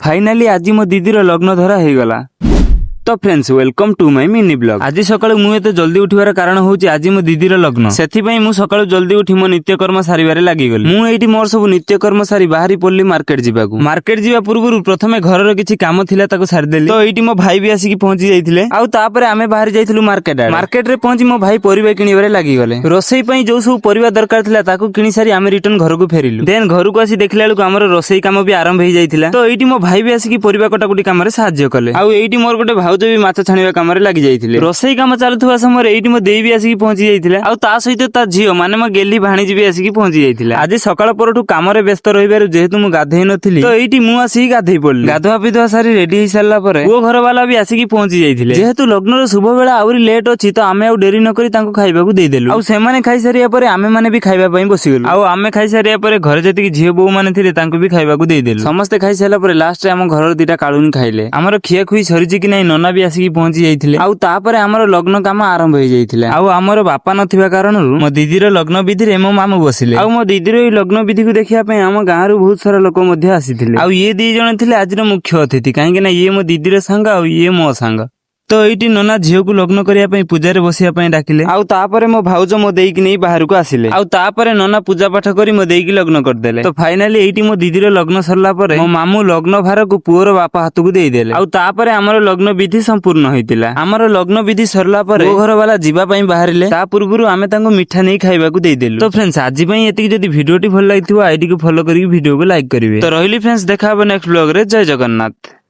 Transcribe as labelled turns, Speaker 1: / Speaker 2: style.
Speaker 1: Finally ଆଜି ମୋ ଦିଦିର ଲଗ୍ନ ଧରା ହେଇଗଲା। ତ friends, welcome to my mini vlog। ଆଜି ସକାଳୁ ମୁଁ ଏତେ ଜଲ୍ଦି ଉଠିବାର କାରଣ ହଉଛି ଆଜି ମୋ ଦିଦିର ଲଗ୍ନ। ସେଥିପାଇଁ ମୁଁ ସକାଳୁ ଜଲ୍ଦି ଉଠି ମୋ ନିତ୍ୟକର୍ମ ସାରିବାରେ ଲାଗିଗଲି। ମୁଁ ଏଇଠି ମୋର ସବୁ ନିତ୍ୟକର୍ମ ସାରି ବାହାରି ପଡିଲି ମାର୍କେଟ ଯିବାକୁ। ମାର୍କେଟ ଯିବା ପୂର୍ବରୁ ପ୍ରଥମେ ଘରର କିଛି କାମ ଥିଲା, ତାକୁ ସାରିଦେଲି। ତ ଏଇଠି ମୋ ଭାଇ ବି ଆସିକି ପହଞ୍ଚି ଯାଇଥିଲେ। ଆଉ ତାପରେ ଆମେ ବାହାରି ଯାଇଥିଲୁ ମାର୍କେଟ। ମାର୍କେଟରେ ପହଞ୍ଚି ମୋ ଭାଇ ପରିବା କିଣିବାରେ ଲାଗିଗଲେ। ରୋଷେଇ ପାଇଁ ଯୋଉ ସବୁ ପରିବା ଦରକାର ଥିଲା, ତାକୁ କିଣି ସାରି ଆମେ ରିଟର୍ନ ଘରକୁ ଫେରିଲୁ। ଦେନ୍ ଘରକୁ ଆସି ଦେଖିଲା ବେଳକୁ ଆମର ରୋଷେଇ କାମ ବି ଆରମ୍ଭ ହେଇଯାଇଥିଲା। ତ ଏଇଠି ମୋ ଭାଇ ବି ଆସିକି ପରିବା କଟାକୁଟି କାମରେ ସାହାଯ୍ୟ କଲେ। ଆଉ ଏଇଠି ମୋର ଗୋଟେ ଭାଉଜ ବି ମାଛ ଛାଣିବା କାମରେ ଲାଗି ଯାଇଥିଲେ। ରୋଷେଇ କାମ ଚାଲୁଥିବା ସମୟରେ ଏଇଠି ମୋ ଦେଇ ବି ଆସିକି ପହଞ୍ଚି ଯାଇଥିଲା। ଆଉ ତା ସହିତ ତା ଝିଅ, ମାନେ ମୋ ଗେଲି ଭାଣିଜୀ ବି ଆସିକି ପହଞ୍ଚି ଯାଇଥିଲା। ଆଜି ସକାଳ ପରଠୁ କାମରେ ବ୍ୟସ୍ତ ରହିବାରୁ ଯେହେତୁ ମୁଁ ଗାଧେଇ ନଥିଲି, ତ ଏଇଠି ମୁଁ ଆସିକି ଗାଧେଇ ପଡିଲି। ଗାଧୁଆ ପିଧୁଆ ସାରି ରେଡି ହେଇ ସାରିଲା ପରେ ପୁଅ ଘର ବାଲା ବି ଆସିକି ପହଞ୍ଚି ଯାଇଥିଲେ। ଯେହେତୁ ଲଗ୍ନର ଶୁଭ ବେଳା ଆହୁରି ଲେଟ୍ ଅଛି, ତ ଆମେ ଆଉ ଡେରି ନ କରି ତାଙ୍କୁ ଖାଇବାକୁ ଦେଇଦେଲୁ। ଆଉ ସେମାନେ ଖାଇସାରିବା ପରେ ଆମେ ମାନେ ବି ଖାଇବା ପାଇଁ ବସିଗଲୁ। ଆଉ ଆମେ ଖାଇସାରିବା ପରେ ଘରେ ଯେତିକି ଝିଅ ବୋହୂ ମାନେ ଥିଲେ, ତାଙ୍କୁ ବି ଖାଇବାକୁ ଦେଇଦେଲୁ। ସମସ୍ତେ ଖାଇସାରିଲା ପରେ ଲାଷ୍ଟରେ ଆମ ଘରର ଦିଟା କାଳୁନି ଖାଇଲେ। ଆମର ଖିଆ ଖୁଇ ସରିଛି କି ନାହିଁ, ନନା ବି ଆସିକି ପହଞ୍ଚି ଯାଇଥିଲେ। ଆଉ ତାପରେ ଆମର ଲଗ୍ନ କାମ ଆରମ୍ଭ ହେଇଯାଇଥିଲା। ଆଉ ଆମର ବାପା ନଥିବା କାରଣରୁ ମୋ ଦିଦିର ଲଗ୍ନ ବିଧିରେ ମୋ ମାମୁଁ ବସିଲେ। ଆଉ ମୋ ଦିଦିର ଏଇ ଲଗ୍ନ ବିଧିକୁ ଦେଖିବା ପାଇଁ ଆମ ଗାଁରୁ ବହୁତ ସାରା ଲୋକ ମଧ୍ୟ ଆସିଥିଲେ। ଆଉ ଇଏ ଦି ଜଣ ଥିଲେ ଆଜିର ମୁଖ୍ୟ ଅତିଥି, କାହିଁକି ନା ଇଏ ମୋ ଦିଦିର ସାଙ୍ଗ ଆଉ ଇଏ ମୋ ସାଙ୍ଗ। ତ ଏଇଠି ନନା ଝିଅକୁ ଲଗ୍ନ କରିବା ପାଇଁ ପୂଜାରେ ବସିବା ପାଇଁ ଡାକିଲେ। ଆଉ ତାପରେ ମୋ ଭାଉଜ ମୋ ଦେଇକି ନେଇ ବାହାରକୁ ଆସିଲେ। ଆଉ ତାପରେ ନନା ପୂଜା ପାଠ କରି ମୋ ଦେଇକି ଲଗ୍ନ କରିଦେଲେ। ତ ଫାଇନାଲି ଏଇଠି ମୋ ଦିଦିର ଲଗ୍ନ ସରିଲା ପରେ ମୋ ମାମୁଁ ଲଗ୍ନ ଭାରକୁ ପୁଅର ବାପା ହାତକୁ ଦେଇଦେଲେ। ଆଉ ତାପରେ ଆମର ଲଗ୍ନ ବିଧି ସମ୍ପୂର୍ଣ୍ଣ ହେଇଥିଲା। ଆମର ଲଗ୍ନ ବିଧି ସରିଲା ପରେ ପୁଅ ଘର ବାଲା ଯିବା ପାଇଁ ବାହାରିଲେ। ତା ପୂର୍ବରୁ ଆମେ ତାଙ୍କୁ ମିଠା ନେଇ ଖାଇବାକୁ ଦେଇଦେଲୁ। ତ ଫ୍ରେଣ୍ଡସ୍, ଆଜି ପାଇଁ ଏତିକି। ଯଦି ଭିଡିଓଟି ଭଲ ଲାଗିଥିବ, ଆଇଡିକୁ ଫଲୋ କରିକି ଭିଡିଓକୁ ଲାଇକ୍ କରିବେ। ତ ରହିଲି ଫ୍ରେଣ୍ଡସ୍, ଦେଖା ହବ ନେକ୍ସଟ ବ୍ଲଗରେ। ଜୟ ଜଗନ୍ନାଥ।